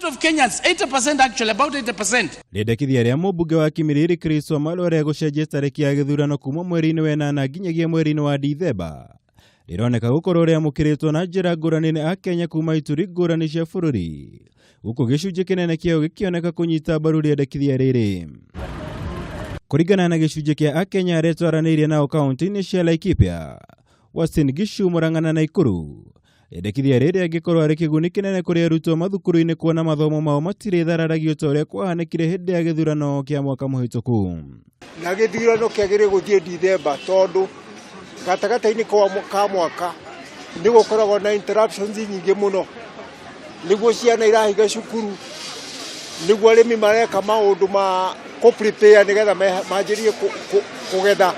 Of Kenyans, 80% actually, about 80%. Rĩendekithia rĩa mũmbunge wa Kimilili Chris Wamalwa rĩa gũcenjia tarĩki ya gĩthurano kuma mweri-inĩ wa ĩnana nginyagia mweri-inĩ wa Dithemba rĩroneka gũkorwo rĩamũkĩrĩtwo na njĩra ngũrani nĩ Akenya kuma ituri ngũrani cia bũrũri, gũkũ gĩcunjĩ kĩnene kĩao gĩkĩoneka kũnyita mbaru rĩendekithia rĩrĩ. Kũringana na gĩcunjĩ kĩa Akenya arĩa twaranĩirie nao kaunti-inĩ cia Laikipia, Uasin Gishu, Murang'a na Nakuru, rĩendekithia rĩrĩ angĩkorwo arĩ kĩguni kĩnene kũrĩ arutwo mathukuru-inĩ kuona mathomo mao matirĩthararagio ta ũrĩa kwahanĩkire hĩndĩ ya gĩthurano kĩa mwaka mũhĩtũku. Na gĩthurano kĩagĩrĩire gũthiĩ Dithemba tondũ gatagatĩ-inĩ ka mwaka nĩ gũkoragwo na interruptions nyingĩ mũno, nĩguo ciana irahinga cukuru, nĩguo arĩmi mareka maũndũ ma kũ prepare nĩgetha manjĩrie kũgetha,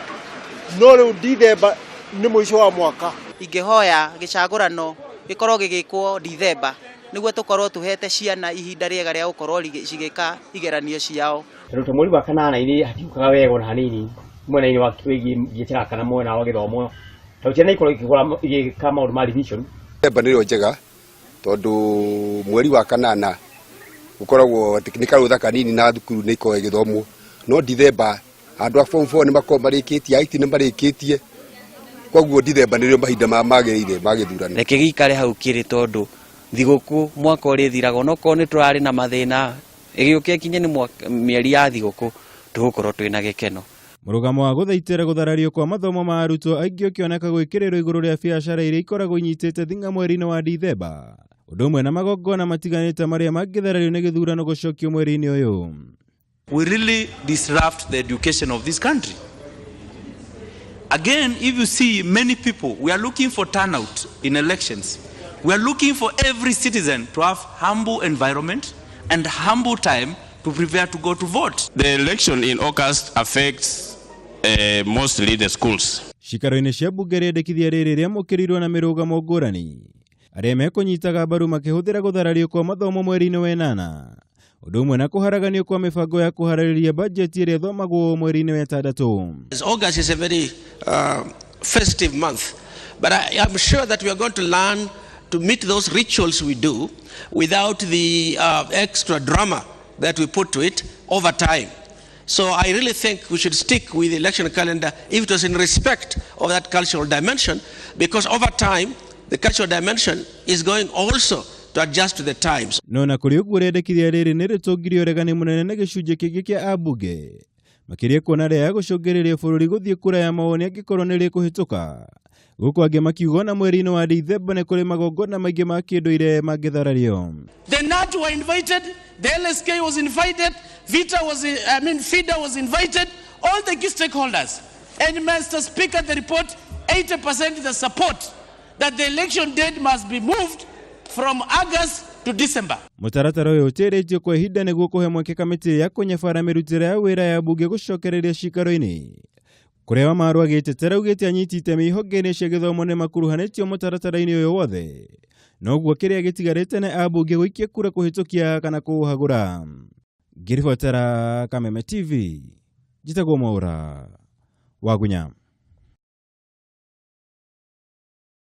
no rĩu Dithemba nĩ mũico wa mwaka. Ingĩhoya gĩcagũrano gĩkorwo gĩgĩkwo Dithemba nĩguo tũkorwo tũhete ciana ihinda rĩega rĩa gũkorwo cigĩka igeranio ciao. Tondũ ta mweri wa kanana inĩ hatiũkaga wega ona hanini mwena-inĩ wa wĩgiĩ biacara kana mwena wa gĩthomo, tondũ ciana ikorwo ikĩgũra igĩka maũndũ ma revision. Dithemba nĩrĩo njega tondũ mweri wa kanana gũkoragwo nĩ karũtha kanini na thukuru nĩ ikoragwo igĩthomwo, no Dithemba andũ a form 4 nĩ makoragwo marĩkĩtie, IT nĩ marĩkĩtie, koguo Dithemba nĩrĩo mahinda magĩrĩire ma gĩthurano. Reke gĩikare hau kĩrĩ, tondũ thigũkũ mwaka ũrĩthiraga, onokorwo nĩ tũrarĩ na mathĩna, ĩgĩũka ĩkinye nĩ mĩeri ya thigũkũ, tũgũkorwo twĩna gĩkeno. Mũrũgamo wa gũthaitĩra gũtharario kwa mathomo ma arutwo aingĩ ũkĩoneka gwĩkĩrĩrwo igũrũ rĩa biacara iria ikoragwo inyitĩte thing'a mweri-inĩ wa Dithemba, ũndũ ũmwe na magongona matiganĩte marĩa mangĩtharario nĩ gĩthurano gũcokio mweri-inĩ ũyũ. We really disrupt the education of this country. Again, if you see many people, we are looking for turnout in elections. We are looking for every citizen to have humble environment and humble time to prepare to go to vote. The election in August affects mostly the schools. Cikaro-inĩ cia mbunge rĩendekithia rĩrĩ rĩamũkĩrirwo na mĩrũgamo ngũrani, arĩa mekũnyitaga mbaru makĩhũthĩra gũtharario kwa mathomo mweri-inĩ wa ĩnana, ũndũ ũmwe na kũharaganio kwa mĩbango ya kũharĩrĩria bajeti ĩrĩa ĩthomagwo mweri-inĩ wa ĩtandatũ. August is a very festive month, but I am sure that we are going to learn to meet those rituals we do without the extra drama that we put to it over time. So I really think we should stick with the election calendar if it was in respect of that cultural dimension, because over time, the cultural dimension is going also to adjust to the times. No na kũrĩ ũguo, rĩendekithia rĩrĩ nĩ rĩtũngirie ũregani mũnene na gĩcunjĩ kĩngĩ kĩa ambunge, makĩria kuona rĩa gũcũngĩrĩria bũrũri gũthiĩ kura ya mawoni angĩkorwo nĩ rĩkũhĩtũka, gũkũ angĩ makiuga ona mweri-inĩ wa Dithemba nĩ kũrĩ magongona maingĩ ma kĩndũire mangĩtharario. The KNUT were invited, the LSK was invited, Vita was, I mean, FIDA was invited, all the key stakeholders. And Mr. Speaker, the report, 80% the support that the election date must be moved from August to December. Mũtaratara ũyũ ũtĩrĩtio kwa ihinda nĩguo kũhe mweke kamĩtĩ ya kũnyabara mĩrutĩre ya wĩra ya mbunge gũcokereria cikaro-inĩ, kũrĩa Wamarũ agĩtetera augĩte anyiti itemi ihonge-inĩ cia gĩthomo nĩ makuruhanĩtio mũtaratara-inĩ ũyũ wothe, noguo kĩrĩa gĩtigarĩte nĩ ambunge gũikia kura kũhĩtũkia kana kũũhagũra. Ngĩribotera Kameme TV, njĩtagwo Mwaũra Wagunya.